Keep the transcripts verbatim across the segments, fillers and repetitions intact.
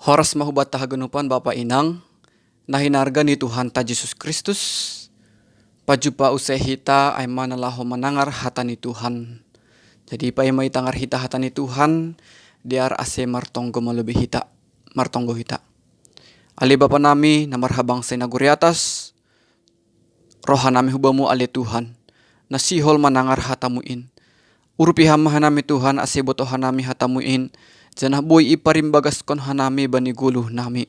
Horas ma hubata haganupan bapa inang, na hinarga ni Tuhan ta Jesus Kristus, pajupa use hita ai mana laho manangar hata ni Tuhan. Jadi paima itangar hita hata ni Tuhan, diar ase martonggo malobi hita, martonggo hita. Ale Bapa nami na marhabangsa i nagori atas, roha nami hubamu ale Tuhan, na sihol manangar hatamu in. Urupi hama hanami Tuhan ase boto hanami hatamu in, janah boi iparimbagaskon hanami bani goluh nami.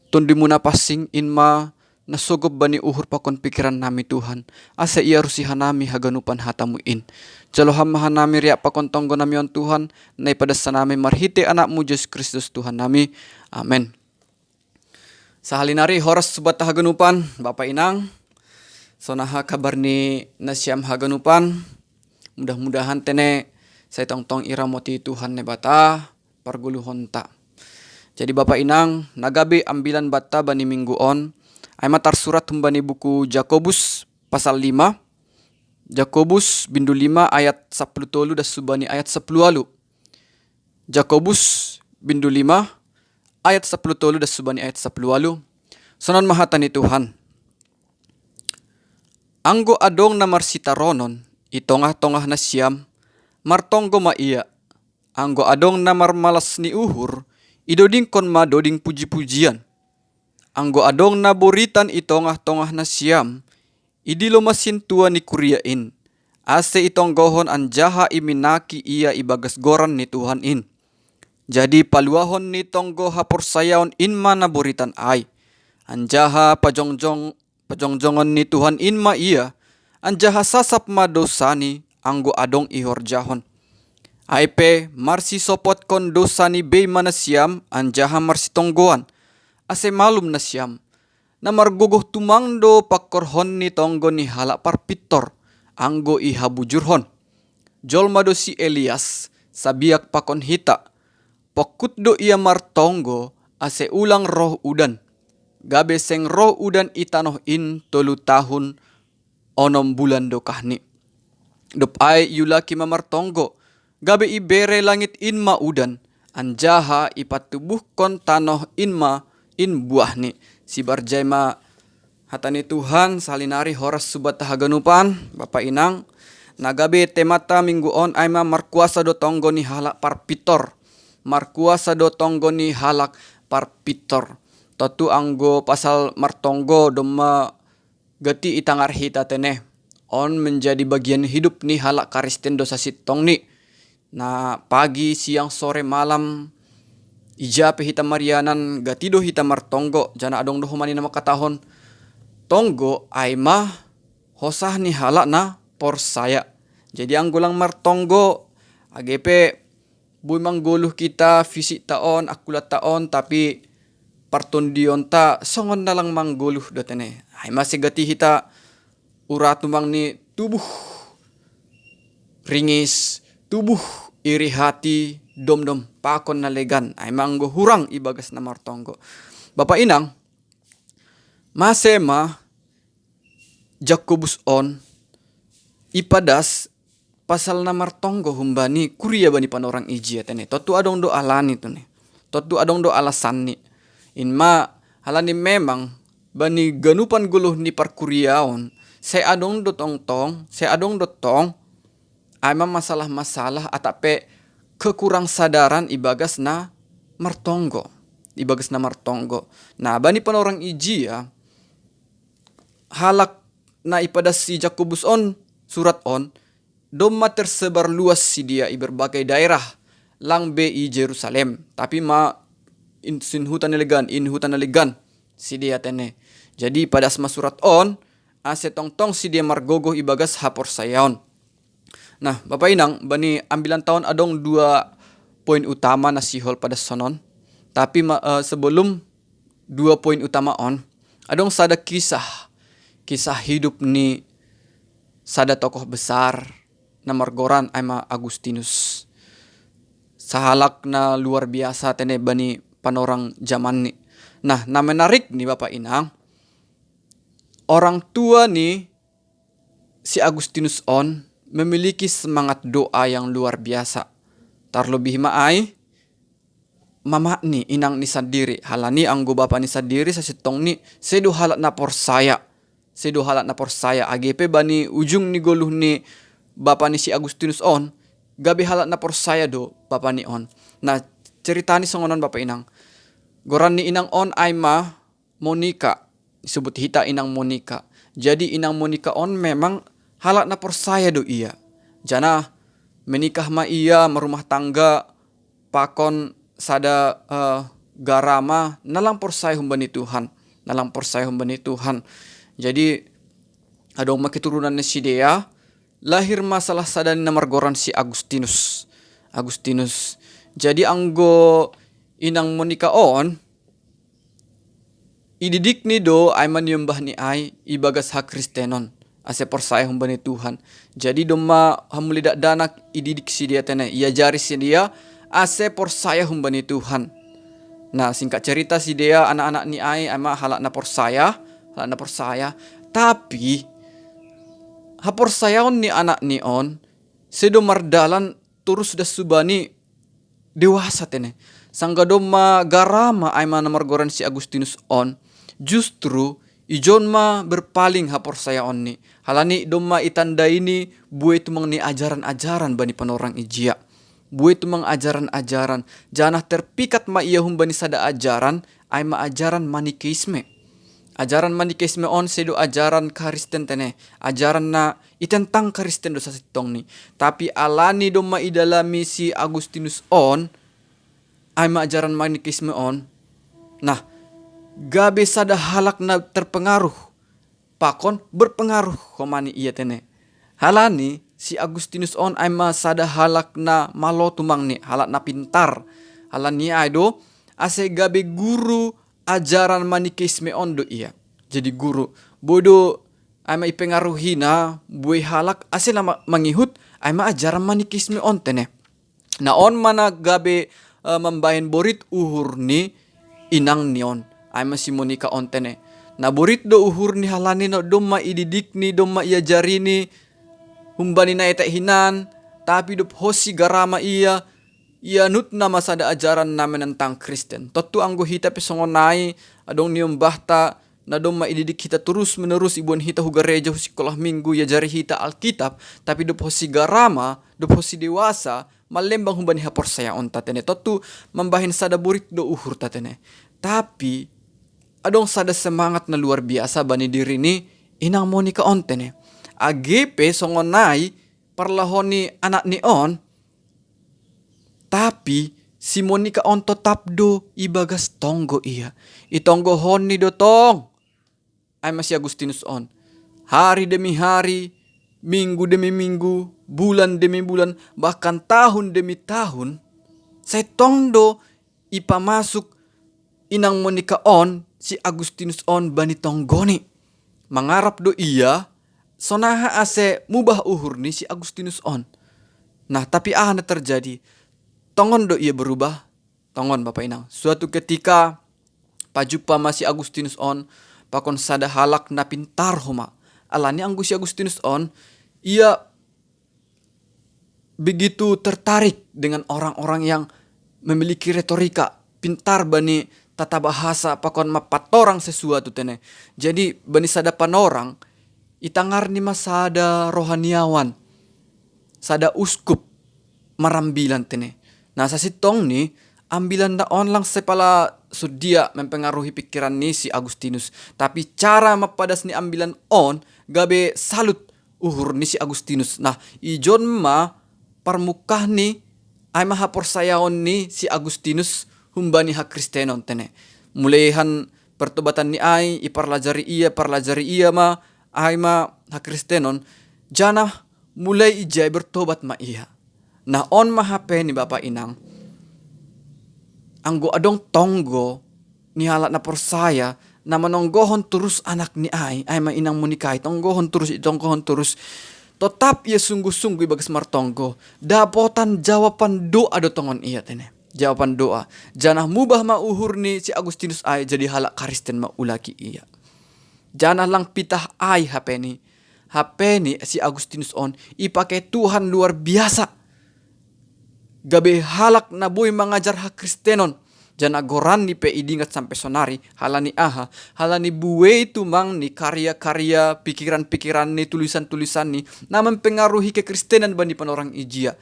Tondimu na pansing in ma na sogop bani uhur pakon pikiran nami Tuhan, ase iarusi hanami haganupan hatamu in. Jalo hama hanami riak pakon tonggo nami on Tuhan, na ipadas hanami marhite anakmu Jesus Kristus Tuhan nami. Amen. Sahalinari horas hubata haganupan bapa inang. Sonaha kabar ni nasiam haganupan. Mudah-mudahan tene sai tongtong iramoti Tuhan Naibata pargoluhonta. Jadi bapa inang, na gabe ambilan bata bani minggu on, ai ma tarsurat humbani buku Jakobus pasal lima, Jakobus bindu lima ayat sapuluh tolu das subani ayat sapuluh alu. Jakobus bindu lima ayat sapuluh tolu das subani ayat sapuluh alu. Sonon ma hata ni Tuhan. Anggo adong na marsitaronon i tongah-tongah nasiam, martonggo ma ia. Anggo adong na marmalas ni uhur, idodingkon ma doding puji-pujian. Anggo adong na boritan i tongah-tongah nasiam, idilo ma sintua ni kuria in, ase itonggohon anjaha iminaki ia ibagas goran ni Tuhan in. Jadi paluahon ni tonggo haporsayaon in ma na boritan ai, anjaha pajongjong pajongjongon ni Tuhan in ma ia, anjaha sasap ma dousani anggo adong ihorjahon. Ai pe marsisopotkon dousani bei ma nasiam anjaha marsitonggoan, ase malum nasiam. Na margogoh tumang do pangkorhon ni tonggo ni halak parpintor, anggo ihabujurhon. Jolma do si Elias, sabiak pakon hita. Pongkut do ia martonggo, ase ulang roh udan. Gabe seng roh udan i tanoh in tolu tahun onom bulan dokahni. Dob ai iulaki ma martonggo, gabe ibere langit in ma udan, anjaha ipatubuhkon tanoh in ma in buahni. Sibarjai ma hata ni Tuhan, sahalinari horas hubata haganupan bapa inang. Na gabe temata minggu on ai ma markuasa do tonggo ni halak parpintor. Markuasa do tonggo ni halak parpintor. Tontu anggo pasal martonggo domma gati itangar hita tene. On menjadi bagian hidup ni halak Karisten do sasintongni. Na pagi, siang, sore, malam, ija pe hita marianan, gati do hita martonggo, janah adong do homa ni na mangkatahon, tonggo ai ma hosah ni halak na porsaya. Jadi anggo lang martonggo, age pe boi manggoluh hita, fisikta on, akulatta on, tapi partondionta songon na lang manggoluh do tene. Ai ma sai gati hita ura tumang ni tubuh ringis, tubuh iri hati, domdom pakon na legan, ai ma anggo hurang ibagas na martonggo. Bapa inang, mase ma Jakobus on ipadas pasal na martonggo humbani kuria bani panorang ijia tene. Tontu adong do alani tene. Tontu adong do alasanni. In ma halani memang bani ganupan goluh ni parkuriaon, sai adong do tongtong, sai adong do tong, ai ma masalah-masalah atap pe kekurang sadaran ibagas na martonggo. Ibagas na martonggo. Nah, bani panorang ijia, halak na ipadas si Jakobus on surat on, domma tersebar luas sidea i berbagai daerah, lang be i Jerusalem, tapi ma in, sin huta na legan, in huta na legan sidea tene. Jadi padas ma surat on, ase tongtong sidea margogoh ibagas haporsayaon. Nah, bapa inang, bani ambilanta on adong dua poin utama na sihol padas sonon. Tapi ma, eh, sebelum dua poin utama on, adong sada kisah, kisah hidup ni sada tokoh besar na margoran ai ma Agustinus. Sahalak na luar biasa tene bani panorang jamanni. Nah, na menarikni bapa inang, orang tua ni si Agustinus on memiliki semangat doa yang luar biasa. Tarlobih ma ai mama'ni, inangni sandiri. Halani anggo bapani sandiri sasintongni sedo halak na porsaya. Sedo halak na porsaya. Age pe bani ujung ni goluh ni bapani si Agustinus on, gabe halak na porsaya do bapani on. Nah, ceritani songon on, bapa inang. Goran ni inang on ai ma Monika. Disebut hita inang Monika. Jadi inang Monika on memang halak na porsaya do ia. Janah menikah ma ia, marumah tangga pakon sada, eh, garama na lang porsaya humbani Tuhan. Na lang porsaya humbani Tuhan. Jadi adong ma keturunan ni sidea, lahir ma salah sada ni na margoran si Agustinus. Agustinus. Jadi anggo inang Monika on, ididikni do ai ma niombahni ai ibagas hakristenon, ase porsaya humbani Tuhan. Jadi domma hamuli dakdanak ididik sidea tene, iajari sidea ase porsaya humbani Tuhan. Nah, singkat cerita, sidea anak-anak ni ai ai ma halak na porsaya, halak na porsaya. Tapi haporsayaon ni anak ni on sedo mardalan torus das hubani dewasa tene. Sangga domma garama ai ma na margoran si Agustinus on, justru ijon ma berpaling haporsayaonni. Halani domma itandaini buei tumang ni ajaran-ajaran bani panorang ijia. Buei tumang ajaran-ajaran. Janah terpikat ma ia humbani sada ajaran, ai ma ajaran Manikeisme. Ajaran Manikeisme on sedo ajaran Kristen tene. Ajaran na itentang Kristen do sasintongni. Tapi alani domma idalami si Agustinus on, ai ma ajaran Manikeisme on. Nah, gabe sada halak na terpengaruh, pakon berpengaruh homani ia tene. Halani si Agustinus on ai ma sada halak na malo tumangni, halak na pintar. Halani ai do, ase gabe guru ajaran Manikeisme on do ia. Jadi guru. Boi do ai ma ipengaruhina buei halak ase na ma-, mangihut ai ma ajaran Manikeisme on tene. Na on ma na gabe, eh, mambahen borit uhur ni inang ni on, ai ma si Monika on tene. Na borit do uhur ni halani na domma ididikni, domma iajarini humbani na etek hinan, tapi dob hosi garama ia, ianutna ma sada ajaran na menentang Kristen. Tontu anggo hita pe songon ai, adong niombahta, na domma ididik hita torus menerus, iboan hita hu gareja, hu sikolah minggu, iajari hita Alkitab, tapi dob hosi garama, dob hosi dewasa, malembang humbani haporsayaonta tene. Tontu mambahen sada borit do uhurta tene. Tapi adong sada semangat na luar biasa bani diri ni inang Monika on tene. Age pe songon ai parlahon ni anak ni on, tapi si Monika on totap do ibagas tonggo ia. Itonggohonni do tong ai ma si Agustinus on. Hari demi hari, minggu demi minggu, bulan demi bulan, bahkan tahun demi tahun, sai tong do ipamasuk inang Monika on si Agustinus on bani tonggoni. Mangarap do ia, sonaha ase mubah uhur ni si Agustinus on. Nah, tapi aha na terjadi? Tongon do ia berubah? Tongon, bapa inang. Suatu ketika, pajumpa ma si Agustinus on pakon sada halak na pintar homa. Alani anggo si Agustinus on, ia begitu tertarik dengan orang-orang yang memiliki retorika, pintar bani tata bahasa, pakon mampatorang sesuatu tene. Jadi bani sada panorang, itangarni ma sada rohaniawan, sada uskup marambilan tene. Nah, sasintongni ambilan na on lang sai pala songon dia mempengaruhi pikiran ni si Agustinus. Tapi cara mampadas ni ambilan on gabe salut uhur ni si Agustinus. Nah, ijon ma parmukahni ai ma haporsayaon ni si Agustinus humbani hakristenon tene. Mulehan pertobatan ni ai, iparlajari ia, parlajari ia ma ai ma hakristenon, janah mulai ijai bertobat ma ia. Nah, on ma hape ni, bapa inang. Anggo adong tonggo ni halak na porsaya na manonggohon torus anak ni ai, ai ma inang Monika i, tonggohon torus, itonggohon torus, totap ia sungguh-sungguh ibagas martonggo, dapotan jawaban doa do tongon ia tene. Jawaban doa. Janah mubah ma uhur ni si Agustinus ai, jadi halak Kristen ma ulaki ia. Janah lang pitah ai hape ni. Hape ni si Agustinus on ipake Tuhan luar biasa. Gabe halak na boi mangajar hakristenon. Janah goranni pe idingat sampe sonari, halani aha? Halani buei tumang ni karya-karya, pikiran-pikiranni, tulisan-tulisanni, na mempengaruhi kekristenan bani panorang ijia.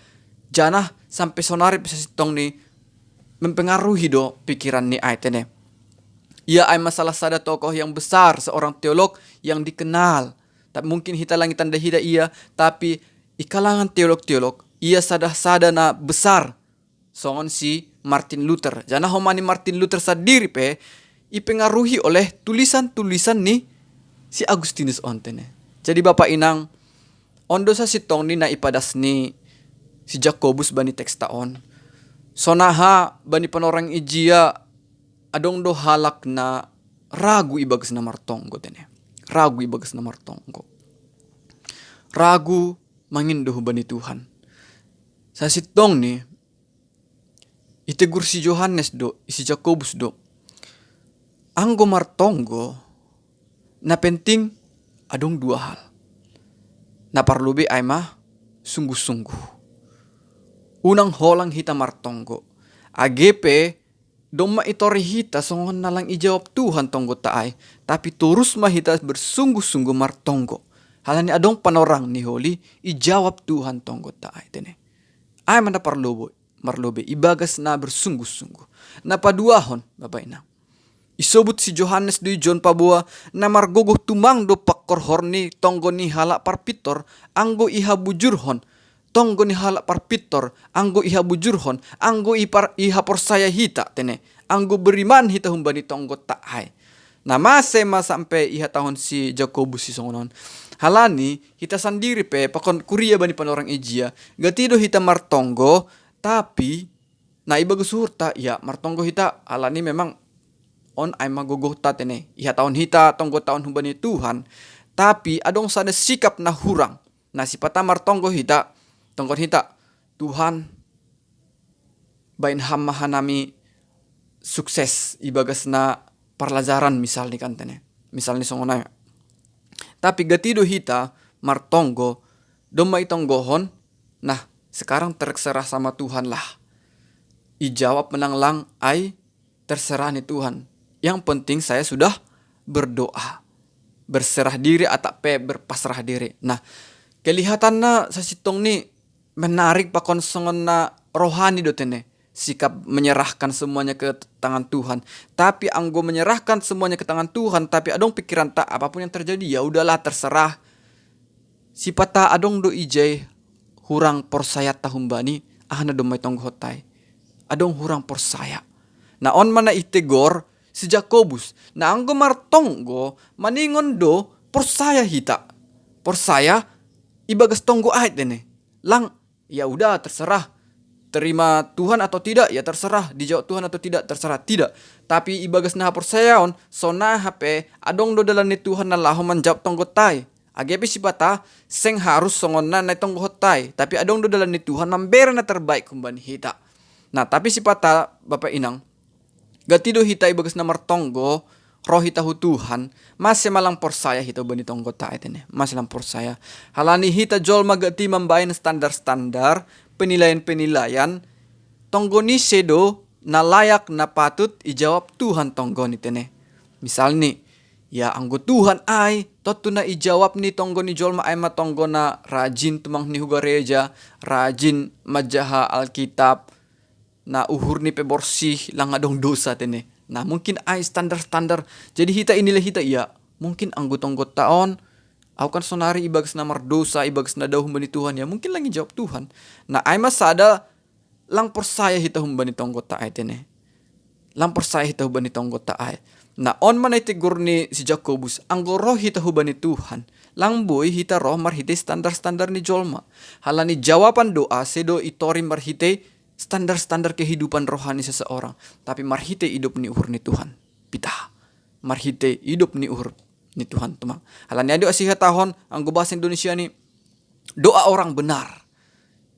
Janah sampe sonari pe sasintongni mempengaruhi do pikiranni ai tene. Ia ai ma salah sada tokoh yang besar, seorang teolog yang dikenal. Tapi mungkin hita lang itanda hida ia, tapi i kalangan teolog-teolog, ia sada-sada na besar, songon si Martin Luther. Janah homani Martin Luther sandiri pe ipengaruhi oleh tulisan-tulisan ni si Agustinus on tene. Jadi bapa inang, on do sasintongni na ipadas ni si Jakobus bani teksta on. Sonaha bani panorang ijia adong do halak na ragu ibagas na martonggo tene. Ragu ibagas na martonggo. Ragu mangindo hubani Tuhan. Sasintongni itegur si Johannes do, i si Jakobus do. Anggo martonggo, na penting adong dua hal. Na parlobei ai ma sungguh-sungguh. Unang holang hita martonggo. Age pe domma itori hita songon na lang ijawab Tuhan tonggota ai, tapi torus ma hita bersungguh-sungguh martonggo. Halani adong panorang ni holi ijawab Tuhan tonggota ai tene. Ai ma na parlobei, marlobei ibagas na bersungguh-sungguh. Na paduahon, bapa inang, isobut si Johannes do i John Paboa, na margogoh tumang do pangkorhor ni tonggo ni halak parpintor, anggo ihabujurhon tonggo ni halak parpintor, anggo ihabujurhon, anggo ipar, ihaporsaya hita tene, anggo beriman hita humbani tonggota ai. Na mase ma sampe ihatahon si Jakobus i songon on? Halani hita sandiri pe pakon kuria bani panorang ijia, gati do hita martonggo, tapi na ibagas uhurta ia martonggo hita, halani memang on ai ma gogohta tene, ihatahon hita tonggota on humbani Tuhan, tapi adong sada sikap na hurang. Na sipata martonggo hita, tonggohon hita, Tuhan, baen Ham ma hanami sukses ibagas na parlajaran misalni kan tene. Misalni songon ai. Tapi gati do hita martonggo, domma itonggohon, nah, sekarang terserah sama Tuhan lah. Ijawab menang lang ai terserah ni Tuhan. Yang penting saya sudah berdoa. Berserah diri atap pe berpasrah diri. Nah, kelihatanna sasintongni menarik pakon songon na rohani do tene. Sikap menyerahkan semuanya ke tangan Tuhan. Tapi anggo menyerahkan semuanya ke tangan Tuhan, tapi adong pikiran tak apapun yang terjadi, ya udahlah terserah. Sipata adong do ijai hurang porsaya ta humbani, aha na domma itonggohon tai. Adong hurang porsaya. Na on ma na itegor si Jakobus. Na anggo martonggo, maningon do porsaya hita. Porsaya ibagas tonggo ai tene. Lang, ya udah terserah. Terima Tuhan atau tidak, ya terserah. Dijawab Tuhan atau tidak, terserah. Tidak. Tapi ibagas na haporsayaon, sonaha pe adong do dalan ni Tuhan na laho manjawab tonggotai. Age pe sipata seng harus songon na naeng tonggohontai, tapi adong do dalan ni Tuhan mambere na terbaik humbani hita. Nah, tapi sipata bapa inang, gati do hita ibagas na martonggo, roh hita hu Tuhan, mase ma lang porsaya hita humbani tonggotai tene, mase lang porsaya. Halani hita jolma gati mambaen standar-standar, penilaian-penilaian, tonggo ni sedo na layak na patut ijawab Tuhan tonggoni tene. Misalni, ya anggo Tuhan ai, tontu na ijawab ni tonggo ni jolma ai ma tonggo na rajin tumang ni hu gareja, rajin manjaha Alkitab, na uhurni pe borsih, lang adong dosa tene. Nah, mungkin ai standar-standar. Jadi hita inilai hita ia, mungkin anggo tonggotta on, au kan sonari ibagas na mardosa, ibagas na daoh humbani Tuhan, ya mungkin lang ijawab Tuhan. Nah, ai ma sada lang porsaya hita humbani tonggotta ai tene. Lang porsaya hita humbani tonggotta ai. Nah, on ma na itegur ni si Jakobus, anggo roh hita humbani Tuhan, lang boi hita roh marhitei standar-standar ni jolma. Halani jawaban doa sedo itori marhitei standar-standar kehidupan rohani seseorang, tapi marhitei idop ni uhur ni Tuhan. Pita. Marhitei idop ni uhur ni Tuhan tumang. Halani ai do asi hatahon anggo bahasa Indonesia ni, doa orang benar.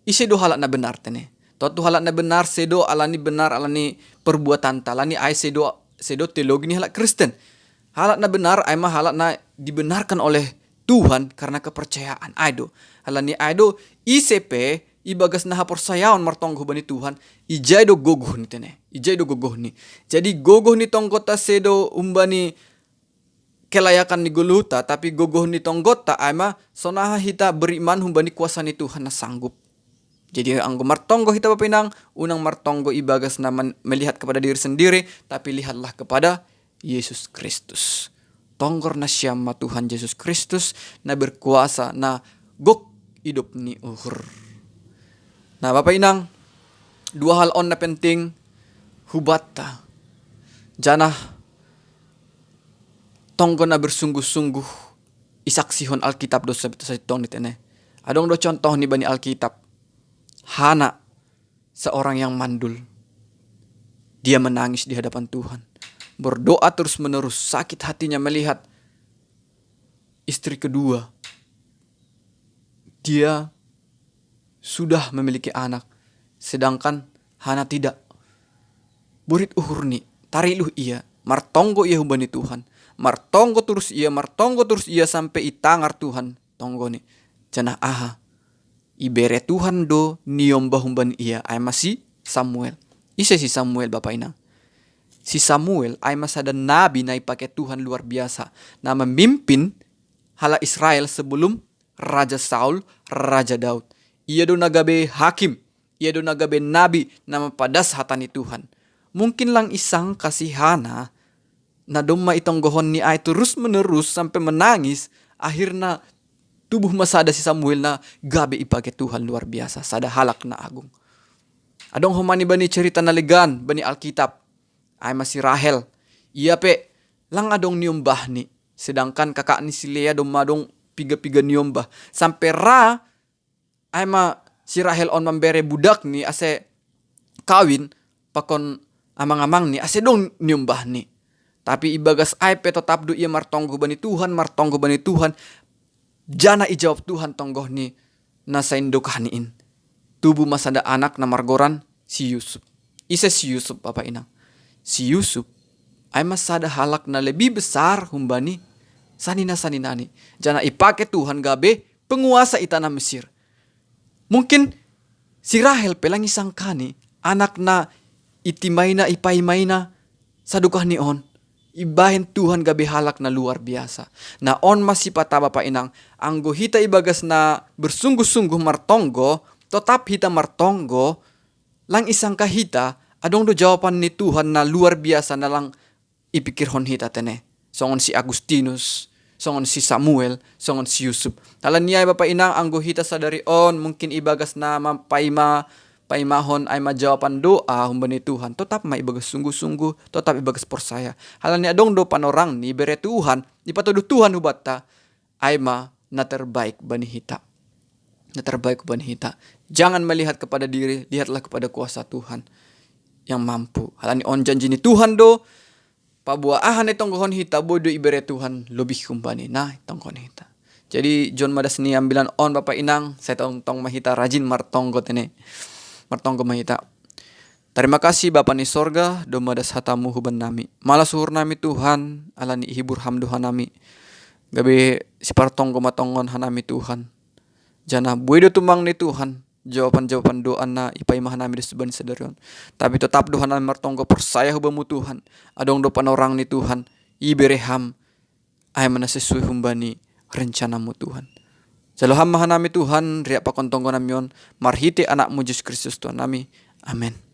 Ise do halak na benar tene? Tontu halak na benar sedo alani benar alani perbuatanta, alani ai sedo, sedo teologi ni halak Kristen. Halak na benar ai ma halak na dibenarkan oleh Tuhan karena kepercayaan. Ai do. Halani ai do, ise pe ibagas na haporsayaon martonggo humbani Tuhan, ijai do gogoh ni tene, ijai do gogoh ni. Jadi gogoh ni tonggo ta sedo humbani kelayakan ni goluhta, tapi gogoh ni tonggo ta ai ma sonaha hita beriman humbani kuasa ni Tuhan na sanggup. Jadi anggo martonggo hita bapa inang, unang martonggo ibagas na melihat kepada diri sendiri, tapi lihatlah kepada Yesus Kristus. Tonggor nasiam ma Tuhan Yesus Kristus na berkuasa, na gok idop ni uhur. Nah bapa inang, dua hal on na penting hubatta. Janah tonggo na bersungguh-sungguh isaksihon Alkitab do sai tong ni tene. Adong do contoh ni bani Alkitab. Hana, seorang yang mandul. Dia menangis di hadapan Tuhan. Berdoa terus-menerus, sakit hatinya melihat istri kedua. Dia sudah memiliki anak, sedangkan Hana tidak. Borit uhur ni, tariluh ia, martonggo ia humbani Tuhan. Martonggo terus ia, martonggo terus ia sampai itangar Tuhan tonggo ni. Janah aha, ibere Tuhan do niombah humbani ia, ai ma si Samuel. Ise si Samuel bapa inang? Si Samuel ai ma sada nabi na ipake Tuhan luar biasa, na memimpin halak Israel sebelum Raja Saul, Raja Daud. Ia do na gabe hakim, ia do na gabe nabi na mapadas hata ni Tuhan. Mungkin lang isangka si Hana, na domma itonggohon ni ai terus menerus sampai menangis, akhirna tubuh ma sada si Samuel na gabe ipake Tuhan luar biasa, sada halak na agung. Adong homa ni bani cerita na legan bani Alkitab, ai ma si Rahel. Ia pe lang adong niombahni, sedangkan kakak ni si Lea domma adong piga-piga niombah. Sampai ra ai ma si Rahel on mambere budakni ase kawin pakon amang-amangni, ase dong niombahni. Tapi ibagas ai pe totap do ia martonggo bani Tuhan, martonggo bani Tuhan. Janah ijawab Tuhan tonggohni na saindokahni in. Tubuh ma sada anak na margoran si Yusuf. Ise si Yusuf bapa inang? Si Yusuf ai ma sada halak na lebih besar humbani sanina-saninani. Janah ipake Tuhan gabe penguasa i tanah Mesir. Mungkin si Rahel pe lang isangkani anak na itimaina, ipaimaina sadokahni on ibahen Tuhan gabe halak na luar biasa. Na on ma sipata bapa inang, anggo hita ibagas na bersungguh-sungguh martonggo, totap hita martonggo, lang isangka hita, adong do jawaban ni Tuhan na luar biasa na lang ipikirhon hita tene. Songon si Agustinus, songon si Samuel, songon si Yusuf. Halani ai bapa inang, anggo hita sadari on mungkin ibagas na mapaima paimahon ai ma jawaban doa humbani Tuhan, totap ma ibagas sungguh-sungguh, totap ibagas porsaya. Halani adong do panorangni ibere Tuhan, ipatuduh Tuhan hubatta, ai ma na terbaik bani hita. Na terbaik bani hita. Jangan melihat kepada diri, lihatlah kepada kuasa Tuhan yang mampu. Halani on janji ni Tuhan do, paboa aha na itonggohon hita boi do ibere Tuhan lobih humbani na itonggohon hita. Jadi jon ma das ni ambilan on bapa inang, sai tongtong ma hita rajin martonggo tene. Martonggo ma hita. Tarima kasih Bapa ni sorga, do ma das hatamu huban nami. Malas uhur nami Tuhan, alani ihibur ham do hanami. Gabe sipartonggo ma tongon hanami Tuhan. Janah boi do tumang ni Tuhan jawaban-jawaban doa na ipaima hanami di suban sadari on. Tapi totap do hanami martonggo porsaya hubamu Tuhan. Adong do panorang ni Tuhan, ibere ham ai ma na sesuai humbani rencanamu Tuhan. Jalo ham ma hanami Tuhan, riak pakon tonggo nami on, marhite anakmu Jesus Kristus Tuhan nami. Amen.